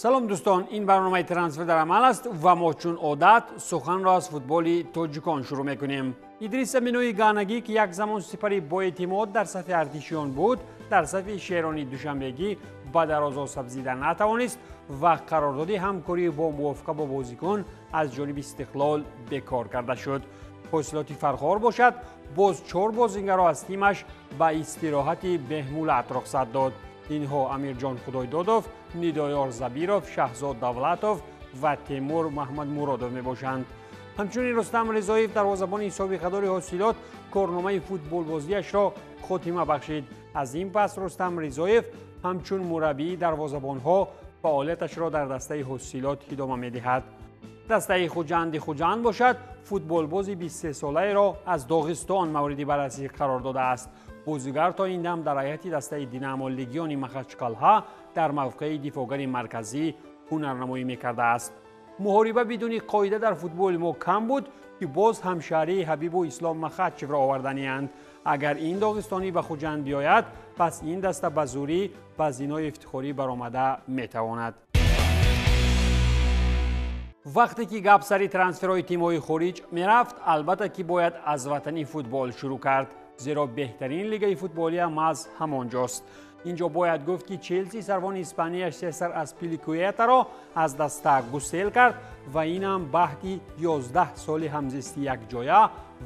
Салом дӯстон, ин барномаи трансфер дар амал аст ва мо чун одат суханро аз футболи тоҷикон шурӯъ мекунем. Идрис Аминои ганагӣ, ки як замон сипари боэътимод дар сафи артишиён буд, дар сафи шерони душанбегӣ ба дарозо сабзида натавонист ва қарордоди ҳамкорӣ бо мувофиқа бо бозикун аз ҷониби Истиқлол бекор карда шуд. Ҳосилоти Фархор бошад, боз 4 бозингарро аз тимаш ба истироҳати беҳмулат рухсат дод. Инҳо Амирҷон Худойдодов, Нидоёр Забиров, Шаҳзод Давлатов ва Темур Маҳмадмуродов мебошанд. Ҳамчунин Рустам Ризоев, дарвозабони собиқадори ҳосилот, корномаи футболбозиашро хотима бахшид. Аз ин пас Рустам Ризоев ҳамчун мураббии дарвозабонҳо фаъолияташро дар дастаи ҳосилот идома медиҳад. Дастаи Хуҷанди Хуҷанд бошад, футболбози 23-солаеро аз Доғистон мавриди баррасӣ қарор додааст. Бозигар то ин дам дар ҳайати дастаи Динамо Легиони Махачқалҳа дар мавқеи дифоъгари марказӣ ҳунарнамоӣ мекардааст. Муҳориба бидуни қоида дар футболи мо кам буд, ки боз ҳамшаҳрии Ҳабибу Ислом Махачевро оварданианд. Агар ин доғистонӣ ба Хуҷанд биёяд, пас ин даста ба зурӣ ба зинои ифтихорӣ баромада метавонад. Вақте ки гап сари трансферҳои тимҳои хориҷ мерафт, албатта ки бояд аз ватани футбол шурӯъ кард, зеро беҳтарин лигаи футболия маҳз ҳамон ҷост. Инҷо бояд гуфт, ки Челси сарвони Испанияш Сесар Аспиликуэтаро аз даста гусел кард ва инам баъди 11 соли ҳамзисти якҷоя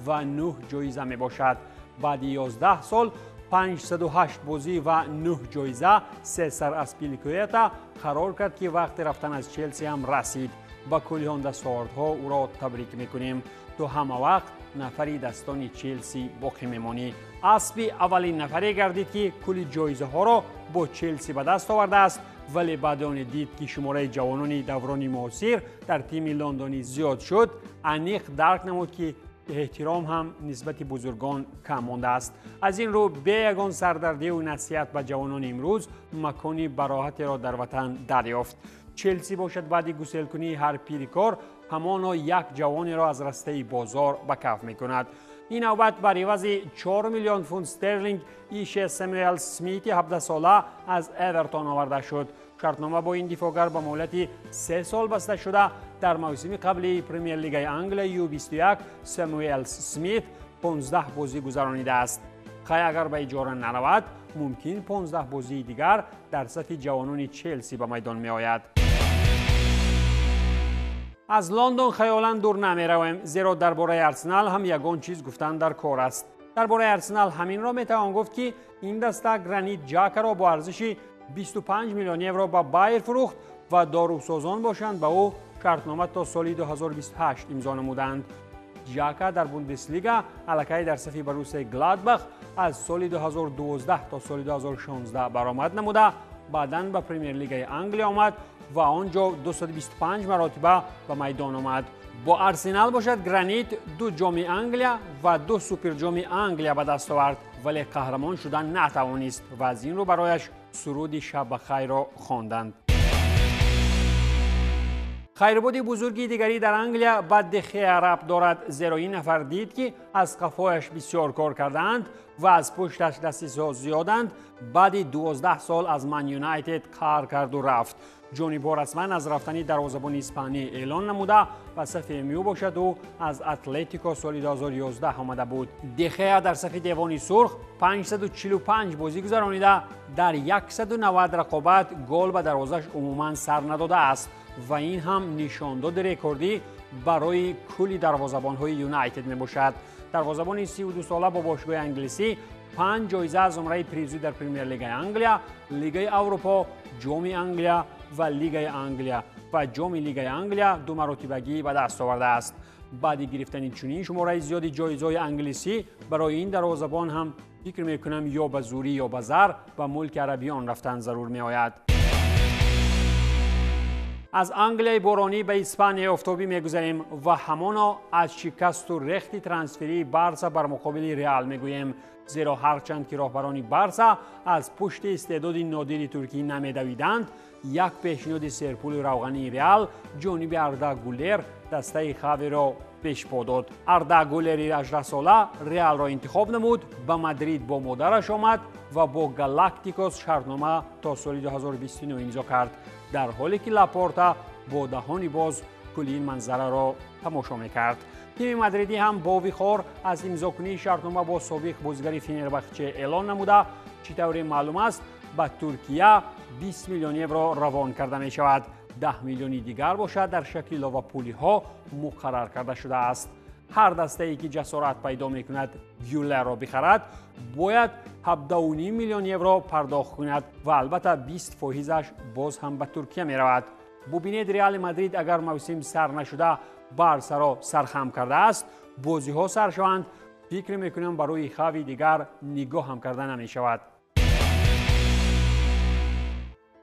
ва 9 ҷоиза мебошад. Баъди 11 сол 508 бозӣ ва 9 ҷоиза Сесар Аспиликуэта қарор кард, ки вақти рафтан аз Челси ҳам расид. Ба кулли он дастовардҳо ӯро табрик мекунем. Ту ҳама вақт нафари дастони Челси боқӣ мемонӣ. Аспи аввалин нафаре гардид, ки кулли ҷоизаҳоро бо Челси ба даст овардааст, вале баъди оне дид, ки шумораи ҷавонони даврони муосир дар тими лондонӣ зиёд шуд, аниқ дарк намуд, ки эҳтиром ҳам нисбати бузургон кам мондааст. Аз ин рӯ бе ягон сардардию насиҳат ба ҷавонони имрӯз макони бароҳатеро дар ватан дарёфт. Челси бошад, баъди гуселкунии ҳар пирикор ҳамоно як ҷавонеро аз растаи бозор ба каф мекунад. Ин навбат бар ивази 4 миллион фунт стерлинг Ише Сэмюэл Смити 17-сола аз Эвертон оварда шуд. Шартнома бо ин дифоъгар ба муҳлати 3 сол баста шуда, дар мавсими қабли Премер-лигаи Англия Ю21 Сэмюэл Смит 15 бозӣ гузаронидааст. Хай агар ба иҷора наравад, мумкин 15 бозии дигар дар сафи ҷавонони Челси ба майдон меояд. Аз Лондон хаёлан дур намеравем, зеро дар бораи Арсенал ҳам ягон чиз гуфтан дар кор аст. Дар бораи Арсенал ҳаминро метавон гуфт, ки ин даста Гранит Ҷакаро бо арзиши 25 миллион евро ба Байер фурӯхт ва дорусозон бошанд ба ӯ шартнома то соли 2028 имзо намуданд. Ҷака дар Бундеслига аллакай дар сафи Боруссияи Гладбах аз соли 2012 то соли 2016 баромад намуда, баъдан ба Премер-лигаи Англия омад ва он ҷо 225 маротиба ба майдон омад. Бо Арсенал бошад, Гранит 2 ҷоми Англия ва 2 суперҷоми Англия ба даст овард, вале қаҳрамон шудан натавонист ва аз ин рӯ барояш суруди шаббахайрро хонданд. Хайрбоди бузурги дигарӣ дар Англия ба Дехеа рабт дорад, зеро ин нафар дид, ки аз қафояш бисёр кор кардаанд ва аз пушташ дастисоз зиёданд. Баъди 12 сол аз Ман Юнайтед қаҳр карду рафт. Ҷонибҳо расман аз рафтани дарвозабони испанӣ эълон намуда ва сафи МЮ бошад, ӯ аз Атлетико соли 2011 омада буд. Дехеа дар сафи Девони Сурх 545 бозӣ гузаронида, дар 190 рақобат гол ба дарвозаш умуман сар надодааст ва ин ҳам нишондоди рекордӣ барои кулли дарвозабонҳои Юнайтед мебошад. Дарвозабони 32-сола бо бошгоҳи англисӣ 5 ҷоиза аз зумраи призӣ дар Премер-лигаи Англия, Лигаи Аврупо, Ҷоми Англия ва Лигаи Англия ва Ҷоми Лигаи Англия 2 маротибагӣ ба даст овардааст. Баъди гирифтани чунин шумораи зиёди ҷоизаҳои англисӣ барои ин дарвозабон ҳам фикр мекунам ё ба зурӣ ё ба зар ба мулки арабиён рафтан зарур меояд. Аз Англияи боронӣ ба Испанияи офтобӣ мегузарем ва ҳамоно аз шикасту рехти трансферии Барса бар муқобили Реал мегӯем. Зеро ҳарчанд ки роҳбарони Барса аз пушти истеъдоди нодири туркӣ намедавиданд, як пешниҳоди серпули равғании Реал ҷониби Арда Гулер дастаи Хаверо пешпо дод. Арда Гулери 18сола Реалро интихоб намуд, ба Мадрид бо модараш омад ва бо Галактикос шартнома то соли 2029 имзо кард, дар ҳоле ки Лапорта бо даҳони боз кулли ин манзараро тамошо мекард. Тими мадридӣ ҳам бо вихор аз имзокунии шартнома бо собиқ бозигари Фенербахче эълон намуда, чӣ тавре маълум аст, ба Туркия 20 миллион евро равон карда мешавад. 10 миллиони дигар бошад дар шакли иловапулиҳо муқаррар карда шудааст. Ҳар дастае ки ҷасорат пайдо мекунад Гюлерро бихарад, бояд 17,5 миллион евро пардохт кунад ва албатта 20 фоизаш боз ҳам ба Туркия меравад. Бубинед, Реали Мадрид агар мавсим сар нашуда Барсаро сархам кардааст, бозиҳо сар шаванд, фикр мекунам барои Хави дигар нигоҳ ҳам карда намешавад.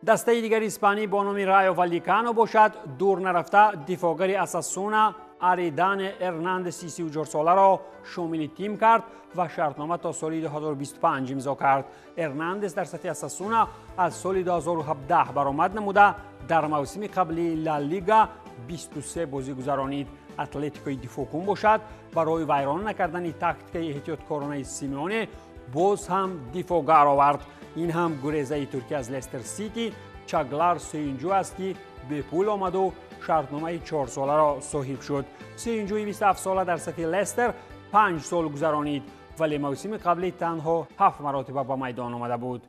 Дастаи дигари испанӣ бо номи Райо Валикано бошад, дур нарафта дифоъгари Асасуна Аридане Эрнандеси 34соларо шомили тим кард ва шартнома то соли 2025 имзо кард. Эрнандес дар сафи Асасуна аз соли 2017 баромад намуда, дар мавсими қабли Ла Лига 23 бозӣ гузаронид. Атлетикои дифоъкун бошад, барои вайрон накардани тактикаи эҳтиёткоронаи Симеоне боз ҳам дифоъгар овард. Ин ҳам гурезаи туркӣ аз Лестер Сити Чаглар Сеюнҷӯ аст, ки бепул омаду шартномаи 4соларо соҳиб шуд. Сеюнҷӯи 27сола дар сафи Лестер 5 сол гузаронид, вале мавсими қаблӣ танҳо 7 маротиба ба майдон омада буд.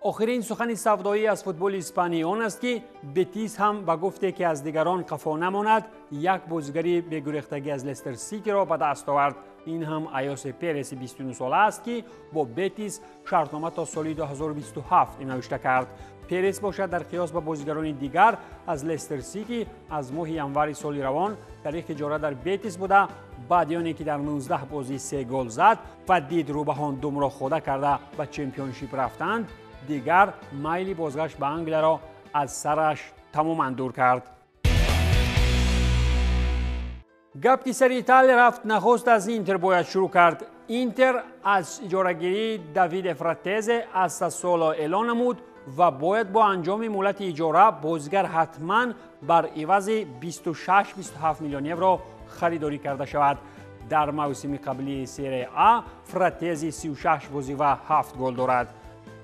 Охирин сухани савдоӣ аз футболи испанӣ он аст, ки Бетис ҳам ба гуфте ки аз дигарон қафо намонад, як бозигари бегурехтагӣ аз Лестер Ситиро ба даст овард. Ин ҳам Айосе Переси 29сола аст, ки бо Бетис шартнома то соли 2027 навишта кард. Перес бошад дар қиёс ба бозигарони дигар аз Лестер Сити аз моҳи январи соли равон тариқи иҷора дар Бетис буда, баъди оне ки дар 19 бозӣ 3 гол зад ва дид рӯбаҳон думро хода карда ба чемпионшип рафтанд, дигар майли бозгашт ба Англияро аз сараш тамоман дур кард. Гап ки сари Италия рафт, нахуст аз Интер бояд шурӯъ кард. Интер аз иҷорагирии Давиде Фратезе аз Сассоло эълон намуд ва бояд бо анҷоми муҳлати иҷора бозигар ҳатман бар ивази 26-27 миллион евро харидорӣ карда шавад. Дар мавсими қаблии Серия А Фратези 36 бозӣ ва 7 гол дорад.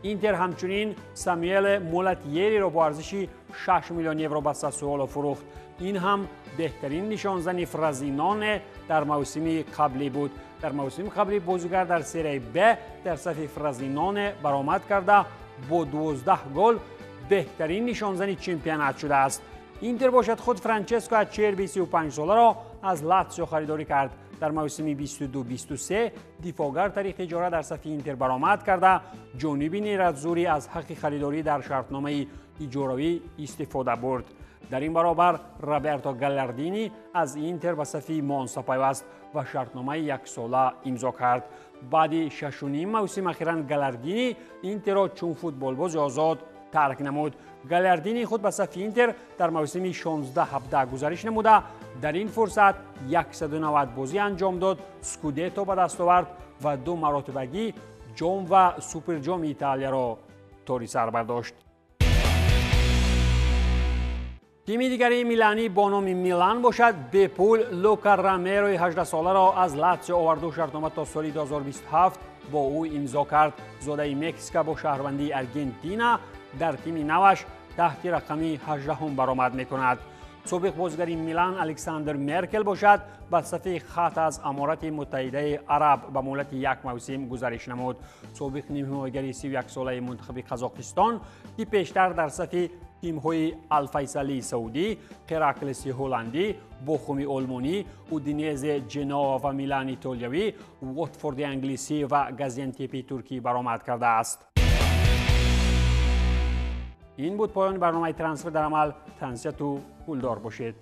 Интер ҳамчунин Самуэле Мулатьериро бо арзиши 6 миллион евро ба Сассуоло фурӯхт. Ин ҳам беҳтарин нишонзани Фразиноне дар мавсими қаблӣ буд. Дар мавсими қаблӣ бозигар дар Серияи Б дар сафи Фразиноне баромад карда бо 12 гол беҳтарин нишонзани чемпионат шудааст. Интер бошад худ Франческо Ачерби 35соларо аз Латсио харидорӣ кард. Дар мавсими 22-23 дифоъгар тариқи иҷора дар сафи Интер баромад карда, ҷониби Нерадзури аз ҳаққи харидорӣ дар шартномаи иҷоравӣ истифода бурд. Дар ин баробар Роберто Галлардини аз Интер ба сафи Монса пайваст ва шартномаи яксола имзо кард. Баъди 6,5 мавсим ахиран Галлардини Интерро чун футболбози озод тарк намуд. Галлардини худ ба сафи Интер дар мавсими 16-17 гузариш намуда, дар ин фурсат 190 бозӣ анҷом дод, скудетто ба даст овард ва ду маротибагӣ ҷом ва суперҷоми Италияро тори сар бардошт. Тими дигари миланӣ бо номи Милан бошад, бепул Лука Рамерои 18соларо аз Латсио оварду шартнома то соли 2027 бо ӯ имзо кард. Зодаи Мексика бо шаҳрвандии Аргентина дар тими наваш таҳти рақами 18 баромад мекунад. Собиқ бозигари Милан Александр Меркел бошад, ба сафи хат аз Аморати Муттаҳидаи Араб ба муҳлати як мавсим гузариш намуд. Собиқ нимҳимоягари 31солаи мунтахаби Қазоқистон, ки пештар дар сафи тимҳои Алфайсалии Саудӣ, Хераклеси ҳолландӣ, Бохуми олмонӣ, Удинезе, Ҷеноа ва Милани итолиявӣ, Уотфорди англисӣ ва Газиантепи туркӣ баромад кардааст. Ин буд поёни барномаи Трансфер дар амал. Тансияту пулдор бошед.